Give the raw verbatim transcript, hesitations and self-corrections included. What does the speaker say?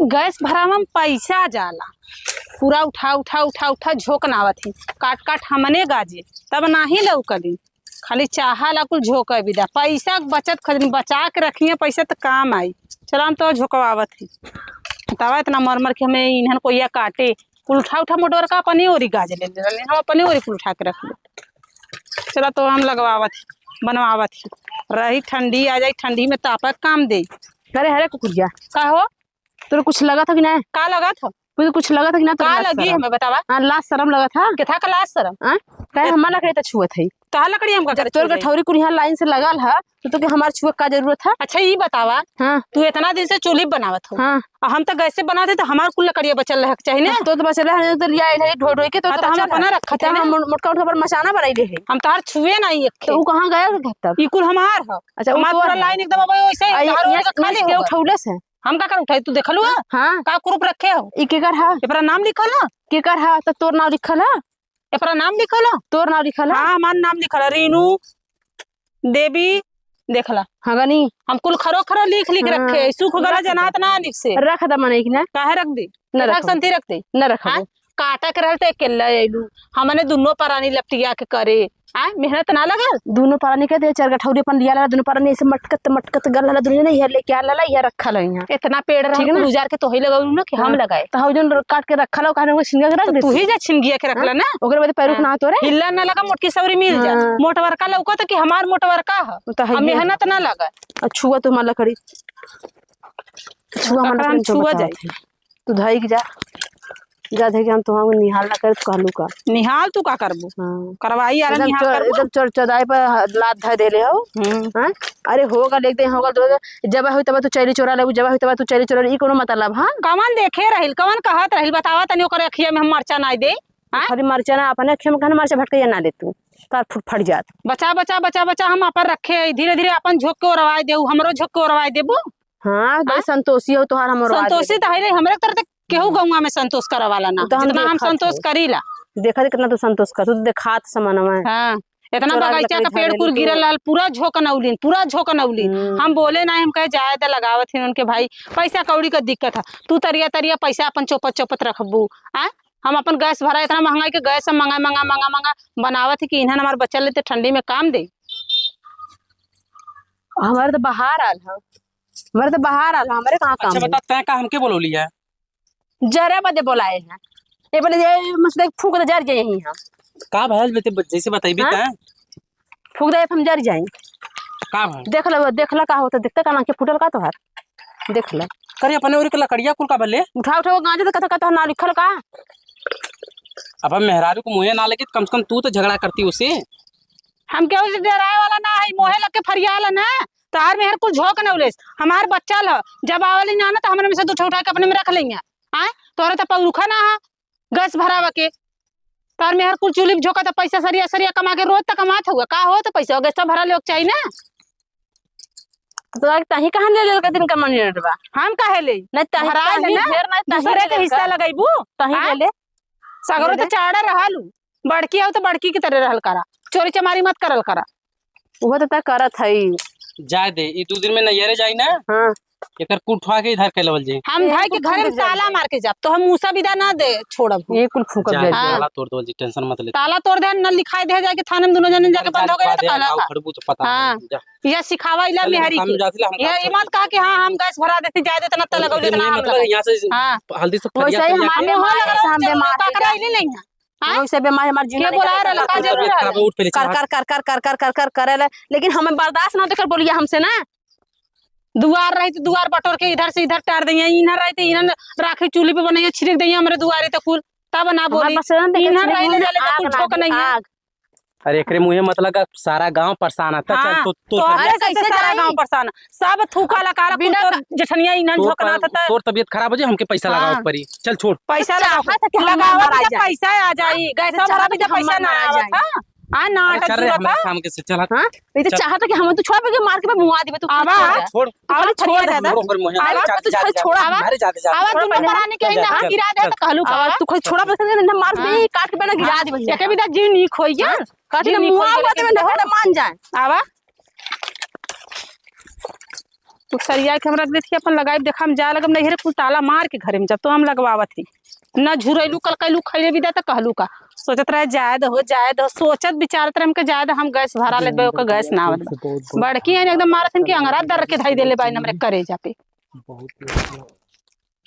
गैस भरावा में पैसा जाला, पूरा उठा, उठा, उठा, उठा झोंक नावत ही, काट, काट हमने गाजे, तब नाही लौकली। खाली चाहा ला कुल झोंके बिदा, पैसा के बचत खजनी बचा के रखिए, पैसा त काम आई। चला हम तो झोंकवावत ही, बतावा इतना मर मर के हमें इन्हन कोइया काटे, कुल उठा, उठा मोटवरका अपने ओरी गाज ले ले रहले, हम अपने ओरी कुल उठा के रख ले। चला तो हम लगवावत ही, बनवावत ही, रही ठंडी आ जाई, ठंडी में तापा के काम दे। अरे हरे कुकुरिया, का हो? तोर कुछ लगत ह कि ना? का लगत ह? तोर कुछ लगत ह कि ना? तोर का लाज लगी शरम? हमें बतावा। हाँ, लाज शरम लगत ह? केथा का लाज शरम? हाँ? काहे ए- हमार लकड़ी त छुअत है? तोहार लकड़ी हम का जब करे तोर छुए? गठौरी कुल यहाँ लाइन से लगल ह, तो तोके हमार छुए का जरूरत ह? अच्छा, ई बतावा, हाँ। तू इतना दिन से चूल्ही बनावत हो, हाँ। आ हम तो गैस से बनाते तो हमार कुल लकड़िया बचल रहे के चाही ना? तो, तो बचल रहे, तो लिया आइल है, ढो ढो के तो, हाँ, तो तो हम बचल अपना रहे। रखत तो है ना? हम मोट-, मोटका उठा पर मचाना बनाई ले है। हम तोहार छुए ना एक तो खे। उ कहाँ गया घर तब? ई कुल हमार ह। अच्छा, उ हमार तोर पूरा ह। लाइन एकदम अब वैसे ही आ, ये, तोहार ये, ओर के खाली ये होगा। उठौले से? हम का कर उठाई, तू देखलू ह? हाँ। का कुरूप रखे हो? ई केकर ह? ए पर नाम लिखल ह? केकर ह? त तोर नाम लिखल ह? ए पर नाम लिखल ह? तोर नाम लिखल ह? हाँ, हमार नाम लिखल ह, रीनू देवी। देखला। हाँ, गनी। हम कुल खरो खरो लिख लिख हाँ। रखे, सूख गला रख दे। जनात ना लिख से। रख द मने कि ना? काहे रख दे? न रख रखबो। संती रख दे। न रखबो। हाँ? काटा के रहल त अकेला अइलू, हमने दुनो परानी लपटिया के करे। आय, मेहनत ना लगल? दुनो परानी के दे, चार गठौरी अपन लिया ला, दुनो परानी ऐसे मटकत, मटकत गल ला, दुनो जने इहे लेके आ ला, इहे रखल है यहाँ। इतना पेड़ रहल, ठीक है ना? कुल उजार के तोही लगौलू ना कि हम हाँ। लगाए। तो हौ जौन काट के रखल हो, कहने को छिनगा के रख तो दे तू ही तू। जा छिनगिया के रख हाँ? ला ना। ओकरे बाद पैरुख हाँ। ना तोरे। हिल्ला ना लगा, मोटकी सौरी मिल जा। हाँ। मोटवरका लौको तो कि हमार मोटवरका ह। तो है अब ये मेहनत है। ना लगा। अब छुआ तो हमार लकड़ी। छुआ हमार लकड़ी तो छुआ बतावत जाई। है। तू धई के जा, जा धई के हम तुहां निहाल ना करे तो कहलू का? निहाल तू का करबू? हाँ। करवाई यार, एकदम निहाल चोर-, करबू? एकदम चोर चोदाई पर ह-, लात धर देले हो। हम्म। हाँ? अरे होगा, लेके दे, होगा, दो, दो। जब होई तब तू चैली चोरा लेबू, जब होई तब तू चैली चोरा लेबू, ई कोनो मतलब, हाँ? कवन देखे रहिल, कवन कहत रहिल, बतावा तनी ओकर अखिया में हम मरचा नाई दे, हाँ? खाली मरचा ना, अपने अखिया में कहना मरचा भटकैया ना ले तू, तार फुट फट जात। बचा, बचा, बचा, बचा, हम अपन रखे, धीरे धीरे अपन झोंक के ओरवाए देऊ, हमरो झोंक के ओरवाए देबू। हाँ, बड़ी हाँ? संतोषी हो तोहार, हम ओरवा संतोषी देबे। तो है नहीं, हमरे तरह केहू हम्म। गौवा में संतोष करवाला ना, तो हम जितना हम देखत संतोष है। करीला। देखत है कितना तू संतोष कर, तू तो देखात समनवा है। हाँ, इतना चोरा के बगीचा लकड़ी का पेड़ धरे कुल लेके। गिरल रहल, पूरा झोंकनौलिन, पूरा झोंकनौलिन। हम्म। हम बोले ना, हम कहे जाए दे, लगावत ही उनके भाई, पैसा कौड़ी का दिक्कत है, तू तरिया तरिया पैसा अपन चोपत चोपत रखबू, आ? हम अपन गैस भरा, इतना महंगाई के गैस हम मंगा, मंगा, मंगा, मंगा बनावत ही कि इन्हन हमार बच्चा लेते ठंडी में काम दे। हमारे तो बाहर आल है। मर्द बाहर आल, हमरे कहाँ काम अच्छा है? बता, तैं का हमके बोलौली है? जरे बदे बोलाए हैं। ये बोले, ये मसले फूंक दे, जर जाए यहीं हम। का भयल बे, ते जैसे बतैबे हाँ? तैं? फूंक दे, हम जर जाए। का भयल? देख लो, देख लो का होता, देखते का ना के फूटल का तोहार? देख लो। करे अपने ओरी के लकड़िया कुल का बले? उठा, उठा, वो गांजा तो कथा, कथा ना लिखल का? अब हम मेहरारू को मुँहे ना लगे, तो कम से कम तू तो झगड़ा करती उसे। हम केहू से डराए वाला ना है, मोहे लग के फरियाला ना। तोहार मेहर कुल झोंक नौलेस, हमार बच्चा ल, जब आवली ना, ना, तो हमरे में से दू ठो उठा के अपने में रख लेंगे। आय, तोहरे तो पौरुखा ना है, गैस भरावा के। तोहार मेहर कुल चूल्ही झोंका, तो पैसा सरिया, सरिया कमा के रोज तक कमात हुआ, का हो तो पैसा गैस तो भरा ले चाहिए ना। तो तोहरा के तहीं कहाँ ले लेल के दिन का मन रेट बा? हम काहे ले? नहीं, तहीं, भराए ले तहीं ना, ढेर नहीं, तहीं दूसरे ले के ले हिस्सा का। लगैबू। तहीं आय? ले ले। सगरो ले तो ले। चाड़ा रहलू, बड़की आऊ तो बड़की की तरह रहल करा, चोरी चमारी मत करल करा। उहो तो तय करत हई। जाए दे, ई दू दिन में नैहरे जाई ना, हाँ। एकर कुल उठवा के इधर के लेवल जाई। हम ए, भाई के कुल घर में फूंक ताला जाई। मार के जाब, तो हम मूसा विदा ना दे छोड़ब। ये कुल फूंकब जाए जाए। दे, हाँ। ताला तोड़ देवल जी, टेंशन मत ले। ताला तोड़ दे, न लिखाई दे जाके थाने में, दोनों जने जाके बंद हो गए तो ताला का। खड़बू तो पता हाँ। नहीं, जा। यह सिखावा इला चल, मेहरी हम के। जात ला, हम यह काम ई मत कहा कि हाँ, हम गैस भरा देती, जाए देते ना, तला और गौले इतना ना ये हम मतलब लगाई। यहाँ से हाँ। हल्दी से वैसे फरिया ही से हमारे जाके वहाँ हमारे सामने मार का के कराई ले लेंगे। हाँ? वैसे बीमारी हमार जीना के नहीं बोला करता। रहला, का तबियत जरूर खराब है, रहला? उठ पहले चला। कर, कर, कर, कर, कर, कर, कर, कर, कर, कर, कर, कर, कर, कर, कर, लेकिन हमें बर्दाश्त ना तो कर बोलिए हमसे ना। दुआर रही तो दुआर बटोर के इधर से इधर टार दइया, इन्हर रही तो इन्हर राखी चूल्ही पे बनइया, छिड़क दइया हमरे दुआरे तो कुल, तब ना हमारे बोली। पास रहन दे, इन्हर छिड़क रही ले ना, जाले तो आग कुल ना ठोक दे, नहीं है। आग। अरे एकरे मुँहे मत लगा, सारा गाँव परेशान है। त चल, हाँ, तो, तो तो तबियत अरे कैसे कैसे सारा जराई? गाँव परेशान है? सब थूका लकारा कुल बिना तोर का जेठनिया इन्हन तोर झोंकना त-, था त-, तोर तबियत खराब हो जाए, हमके पैसा हाँ। लगावे के पड़ी। चल छोड़। पैसा चाहत लगाओ, है कि हम लगाओ मरा तो जाए। पैसा आ जाई, हाँ? गैस चाहत भरा है भी कि तो हम पैसा ना मरा आवत जाए। था। हाँ, ना अरे अटक चल रे, जुआ हमरे था। शाम के से चल, हाँ? हाँ? ये तो चल। चाहत है कि हम तो छोड़ के मार के मुआ दिबे, तू आवा। छोड़ दे। छोड़। आवा, खाली छोड़ छोड़ दे। दादा। छोड़, ओकर मुँहे आवा, लगा, तू जा, खाली जा, छोड़ा। जा, घरे जा, जा, आवा, जा, तू जा, दोनों जा, परानी के जा, इन्हें जा, गिरा दे, जा, तो कहलू आवा, का? तू खाली छोड़ा, बस इन्हें मार हाँ। दे, काट के बेना गिरा हाँ। दे भैया। एके भी दा जीव नीक होई गया। हाँ। काट जी, के निकल मुआ गया, हुआ लेकिन तो मैं देखो। मान जाए। आवा। कुल सरिया के हमरा देती अपन लगाई, देखा हम जाए लगब नैहरे, कुल ताला मार के घरे में जब तो हम लगवावत ही। ना झुरैलू कल कैलू खैले बिदा त कहलू का। सोचत रहे जाए दहो, जाए दहो, सोचत विचारत रहे हमके जाए दहो, हम गैस भरा लेत बा, ओकर गैस ना आवत बा। बड़की है एकदम मारत हन कि अंगरा दर के धई देले बा हमरे करेजा पे। बहुत ही अच्छा।